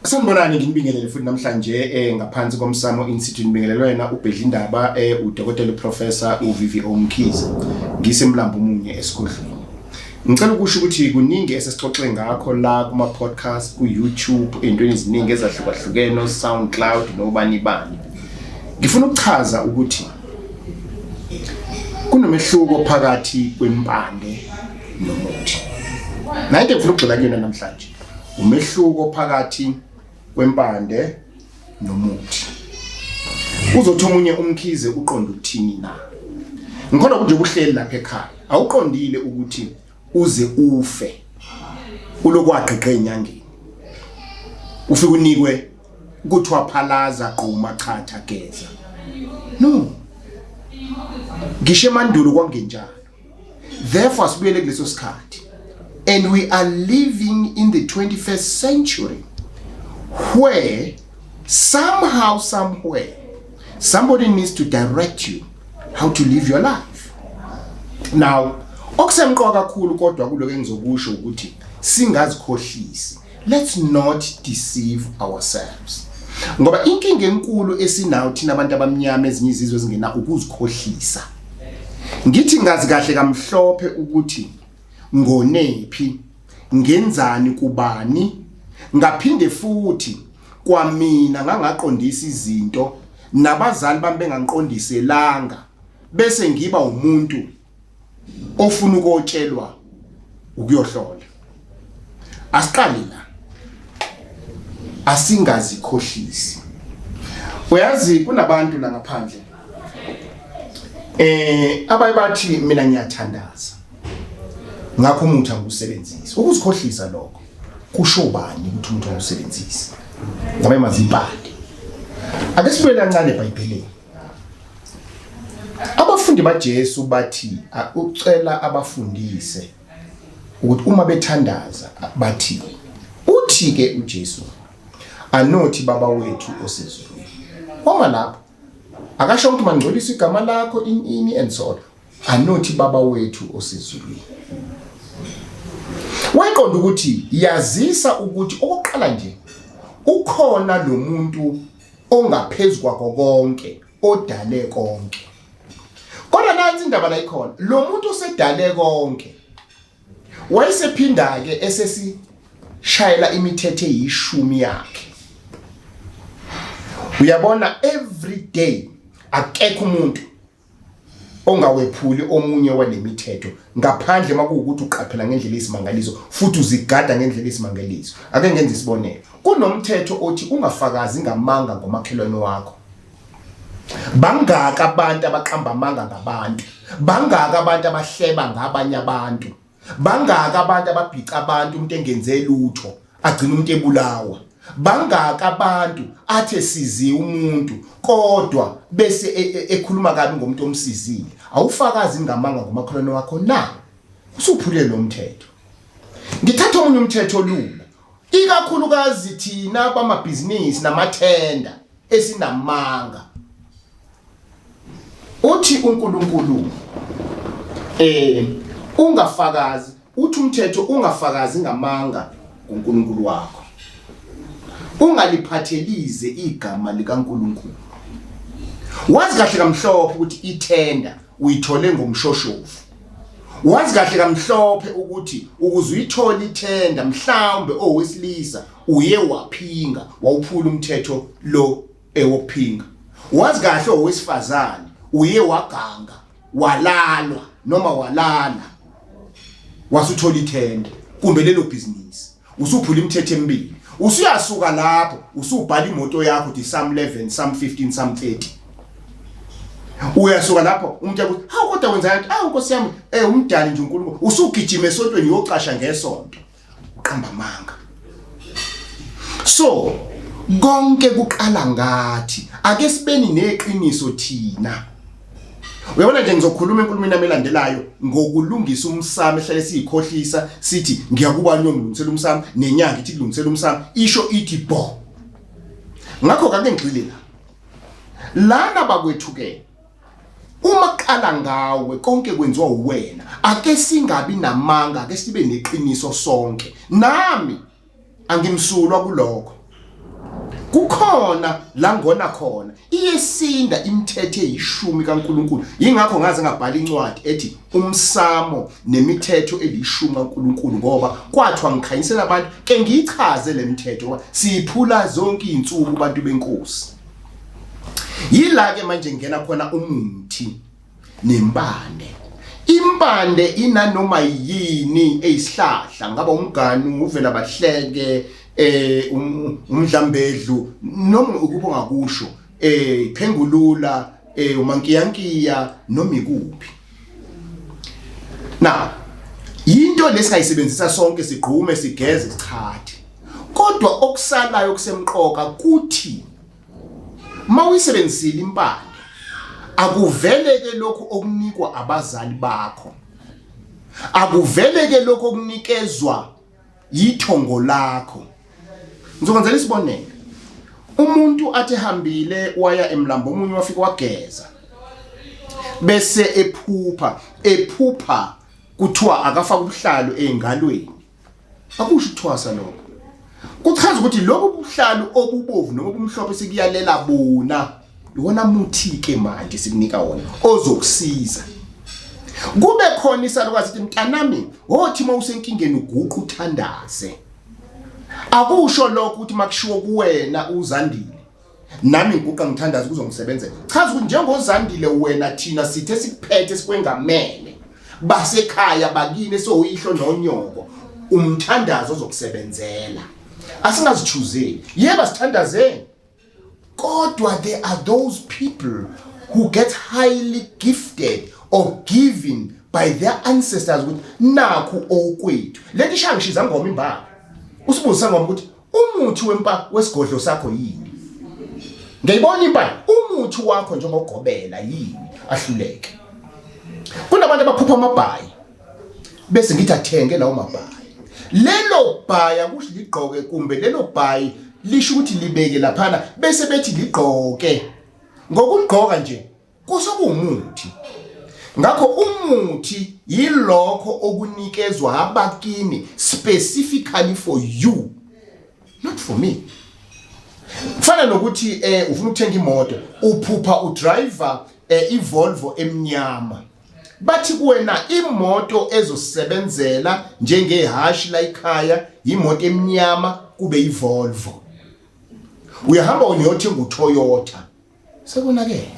Sanibonani, nginibingelele futhi namhlanje ngaphansi komsamo Institute. Ngibingelele wena ubhedla indaba, udokotela uprofessor uVVO Mkhize, ngisemlambo omunye esigodlweni. Ngicela ukusho ukuthi kuningi esesixoxe ngakho la kuma podcast, ku YouTube, ey'ntweni eziningi ezahlukahlukene, o SoundCloud nobani bani. Ngifuna ukuchaza ukuthi kunomehluko phakathi kwempande nomuthi. Nayo into engifuna ukugxila kuyona namhlanje, umehluko phakathi kwempande nomuthi. Uzothi omunye, uMkhize uqonda ukuthini na? Ngikholwa ukuthi nje uhleli lapha ekhaya, awuqondile ukuthi uze ufe ulokwagqigqa enyangeni, ufike unikwe kuthiwa phalaza, gquma, chatha, geza. No, ngisho emandulo kwangenjalo. Therefore asibuyele kuleso sikhathi, and we are living in the 21st century where somehow, somewhere, somebody needs to direct you how to live your life. Now, okusemqoka kakhulu kodwa kuloko engizokusho ukuthi singazikhohlisi. Let's not deceive ourselves, ngoba inkinga enkulu esinayo thina abantu abamnyama, ezinye izizwe ezingena ukuzikhohlisa. Ngithi ngazi kahle kamhlophe ukuthi ngonephi, ngenzani, kubani, ngaphinde futhi kwamina ngangaqondisa izinto nabazali bami bengangiqondiselanga, bese ngiba umuntu ofuna ukotshelwa ukuyohlola. Asiqali la, asingazikhohlisi. Uyazi, kunabantu la ngaphandle abaye bathi, "Mina ngiyathandaza, ngakho umuthi angiwusebenzisi." Ukuzikhohlisa lokho. Kusho bani ukuthi umuntu awusebenzisi ngabe mazimpande? Ake sibuyele kancane eBhayibhelini. Abafundi baJesu bathi ucela abafundise ukuthi uma bethandaza bathi, uthi ke uJesu, "Anothi Baba wethu osezulwini." Uma lapho akasho ukuthi mangcolisa igama lakho, ini and so on. "Anothi Baba wethu osezulwini." Wayiqonda ukuthi yazisa ukuthi okokuqala nje ukhona lo muntu ongaphezulu kwakho konke, odale konke. Kodwa nansi indaba la ikhona: lo muntu osedale konke wayesephinda ke esesishayela imithetho eyishumi yakhe. Uyabona, every day akekho umuntu ongawephuli omunye walemithetho, ngaphandle makuwukuthi uqaphela ngendlela eyisimangaliso futhi uzigada ngendlela eyisimangaliso. Ake ngenze isibonelo: kunomthetho othi ungafakazi ngamanga ngomakhelwane wakho. Bangaka abantu abaqamba amanga ngabantu? Bangaka abantu abahleba ngabanye abantu? Bangaka abantu ababhica abantu umuntu engenze lutho, agcina umuntu ebulawa? Bangaka abantu athe sizi umuntu kodwa bese ekhuluma kabi ngomuntu omsizile? Awufakazi ngamanga ngomakhelwane wakho na? Usuphule lo mthetho. Ngithatha omunye umthetho olula, ikakhulukazi thina bamabhizinisi namathenda esinamanga. Uthi uNkulunkulu ungafakazi, uthi umthetho, ungafakazi ngamanga kuNkulunkulu wakho, ungaliphathelize igama likaNkulunkulu. Wazi kahle kamhlophe ukuthi ithenda uyithole ngomshoshovu. Wazi kahle kamhlophe ukuthi ukuze uyithole ithenda, mhlawumbe owesilisa uye waphinga, wawuphula umthetho lo ewokuphinga. Wazi kahle owesifazane uye waganga, walalwa noma walala, wasuthola ithenda kumbe lelo bhizinisi. Usuphula imithetho emibili. Usuyasuka lapho usubhala imoto yakho uthi Psalm 11, Psalm 15, Psalm 30. Uyasuka lapho umuntu akuthi, "Hawu, kodwa wenza kanti?" "Awu, Nkosi yami, umdali nje uNkulunkulu." Usugijima esontweni, uyocasha ngesonto, uqamba amanga. So konke kuqala ngathi. Ake sibeni neqiniso thina. Uyabona nje, ngizokhuluma enkulumeni yami elandelayo ngokulungisa umsamo ehlale siyikhohlisa, sithi ngiyakuba ngiyongilungisela umsamo, nenyanga ithi kulungisela umsamo, isho ithi bo. Ngakho kake ngigxile la lana bakwethu ke. Uma kuqala ngawe, konke kwenziwa uwena. Ake singabi namanga, ake sibe neqiniso sonke. Nami angimsulwa kulokho. Kukhona la ngona khona. Iyesinda imithetho eyishumi kaNkuluNkulu. Yingakho ngaze ngabhala incwadi ethi umsamo nemithetho elishumi kaNkuluNkulu ngoba kwathiwa ngikhanyisela abantu ke ngiyichaze lemithetho ngoba siyiphula zonke izinsuku bantu benkosi. Yila ke manje ngena khona umuthi nempande. Impande inanoma yini eyisihlahla ngaba umganu uvela bahleke eh um, umdlambedlu noma ukuphi ongakusho eh phengulula eh umankiyankiya noma ikuphi na yinto lesingayisebenzisa sonke sigqume sigeze sichathe kodwa okusalayo kusemqoka kuthi mawuyisebenzisile impande akuveleke lokhu okunikwa abazali bakho akuveleke lokhu okunikezwa yithongo lakho ngizokwenzela isibonelo umuntu athi hambile waya emlambo omunye wafika wageza bese ephupha ephupha kuthiwa akafaka ubuhlalu engalweni akusho ukuthwasa lokho kuchaza ukuthi lobu buhlalu obubovu noma obumhlophe sikuyalela bona iwona muthi ke manje sikunika wona ozokusiza kube khona isalukazi sithi mntanami wothi uma usenkingeni uguqa uthandaze akusho lokho ukuthi makushiwo kuwena uzandile nami ngiguqa ngithandaze kuzongisebenzela chaza ukuthi njengozandile wena thina sithe sikuphethe sikwengamele basekhaya bakini soyihlo nonyoko umthandazo ozokusebenzela asingazithuzeli yebo sithandazeni Kodwa there are those people who get highly gifted or given by their ancestors ukuthi nakhu okwethu. Lento ishaya ngisho izangoma imbala. Usibuze sangoma ukuthi umuthi wempa wesigodlo sakho yini? Ngiyayibona impala umuthi wakho njengogobela yini ahluleke. Kunabantu abaphupha amabhayi bese ngithi athenge lawo mabhayi lelo bhayi akusho ligqoke kumbe lelo bhayi lisho ukuthi libeke laphana bese bethi ligqoke ngokuligqoka nje kusokuwumuthi ngakho umuthi yilokho okunikezwa abakini specifically for you not for me kufana nokuthi eh ufuna ukuthenga imoto uphupha udriver eh, iVolvo emnyama bathi kuwena imoto ezosebenzela njengehashi la ikhaya imoto emnyama kube iVolvo uyahamba wena uyothenga uToyota sekonakele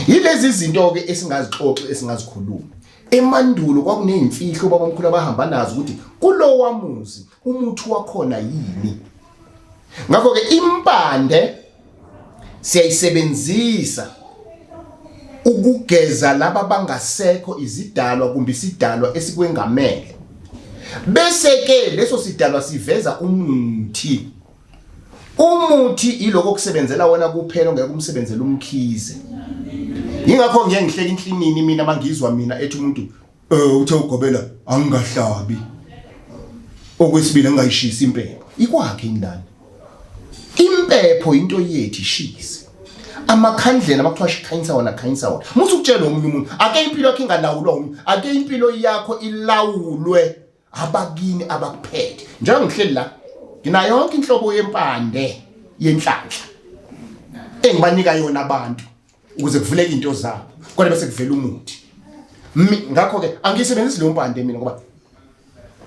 yilezi zinto ke esingazixoxi esingazikhuluma emandulo kwakuneyimfihlo babamkhulu abahamba nazo ukuthi kulowa muzi umuthi wakhona yini ngakho ke impande siyayisebenzisa ukugeza laba bangasekho izidalwa kumbe isidalwa esikwengamele bese ke leso sidalwa siveza umuthi umuthi iloko kusebenzela wena kuphela ngeke umsebenzele umkhize yingakho ngiye ngihleka inhlinini mina mangizwa mina ethi umuntu Eh uthe ugobela angingahlabi. Okwesibili angayishisi impepho. Ikwakhe indana. Impepho into yethu ishise. Amakhandlela makuthiwa shikhanyisa wona khanyisa wona. Musu ukutshela omunye umuntu ake impilo yakho ingalawulwa umuntu. Ake impilo yakho ilawulwe abakini abakuphethe. Njengoba ngihleli la nginayo yonke inhlobo yempande yenhlanhla engibanika yona abantu. ukuze kuvuleke into zabo kodwa bese kuvela umuthi ngakho ke angiyisebenzisi leyo mpande mina ngoba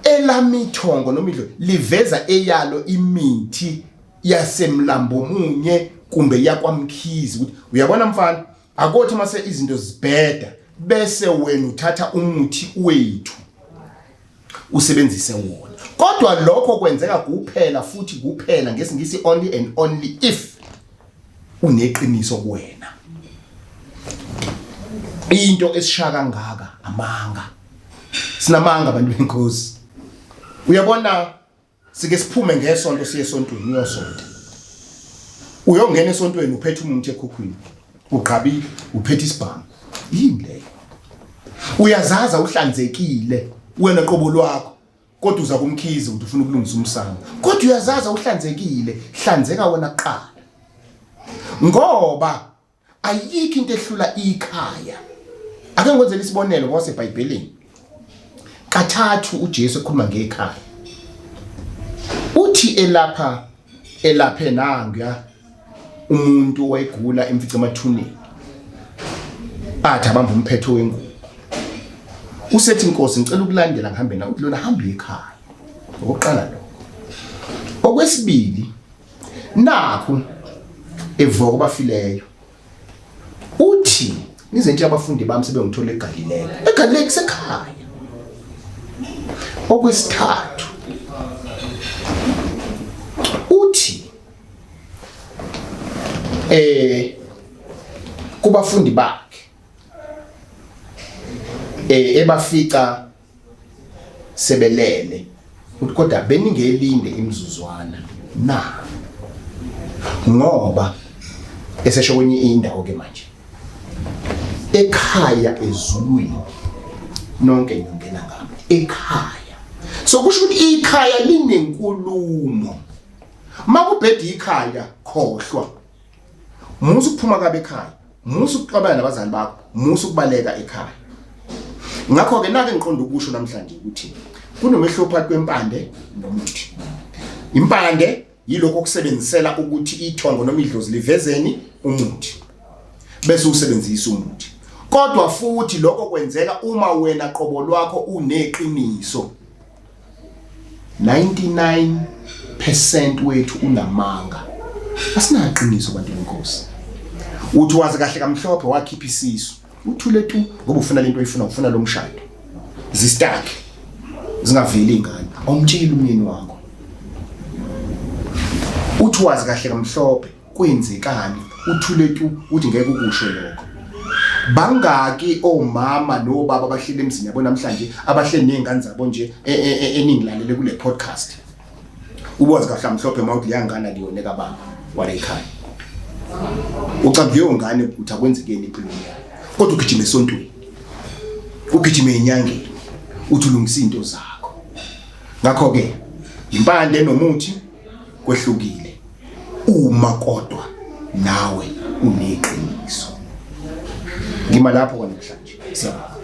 elamithongo noma idlo liveza eyalo imithi yasemlambomunye kumbe yakwamkhizi ukuthi uyabona mfana akothi mase izinto zibheda bese wena uthatha umuthi wethu usebenzise wona kodwa lokho kwenzeka kuphela futhi kuphela ngesingisi only and only if uneqiniso kuwena into esishaka kangaka amanga sinamanga abantu benkosi uyabona sike siphume ngesonto siye esontweni uyosonta uyongena esontweni uphethe umuntu ekhukhwini ugqabile uphethe isibhamu yini leyo uyazaza uhlanzekile wena qobo lwakho kodwa uza kumkhize ukuthi ufuna ukulungisa umsamo kodwa uyazaza uhlanzekile hlanzeka wena kuqala ngoba ayikho into ehlula ikhaya ake ngikwenzele isibonelo ngokwasebhayibhelini kathathu uJesu ekhuluma ngekhaya uthi elapha Elaphe nanguya umuntu owayegula emfica emathuneni. Athi abamba umphetho wengubo. Usethi inkosi ngicela ukulandela ngihambe nawe. Uthi lona hamba ekhaya. Okokuqala lokho. Okwesibili nakhu evuka kwabafileyo. Uthi nize nje abafundi bami sebengithola eGalileya. EGalileya kusekhaya. Okwesithathu uthi eh kubafundi bakhe eh ebafica sebelele uthi kodwa beningelinde imizuzwana na ngoba esesho kwenye indawo ke manje ekhaya ezulwini nonke niyongena ngami ekhaya so kusho ukuthi ikhaya linenkulumo makubheda ikhaya khohlwa musa ukuphuma kabe ekhaya musa ukuxabana nabazali bakho musa ukubaleka ekhaya ngakho ke nake ngiqonda ukusho namhlanje ukuthi kunomehluko phakathi kwempande nomuthi impande yilokho okusebenzisela ukuthi ithongo noma idlozi livezeni umuthi bese usebenzisa umuthi kodwa futhi lokho kwenzeka uma wena qobo lwakho uneqiniso 99% wethu unamanga asinaqiniso bantu benkosi uthi wazi kahle kamhlophe wakhipha isisu uthule tu ngoba ufuna lento oyifuna ufuna lo mshado zistak zingaveli ingane awumtsheli umyeni wakho uthi wazi kahle kamhlophe kwenzekani uthule tu uthi ngeke ukusho lokho bangaki omama nobaba abahleli emzini yabo namhlanje abahleli nezingane zabo nje e, e, e, eningilalele kule podcast ubozi kahle mhlophe mawuthi leyangane akuyona kababa wale ekhaya ucabanga leyo ngane ukuthi akwenzekeni empilweni yayo kodwa ugijima esontweni ugijima enyangeni uthi ulungisa izinto zakho ngakho ke impande nomuthi kwehlukile uma kodwa nawe uneqiniso ngima lapho kwanamhlanje siyabonga.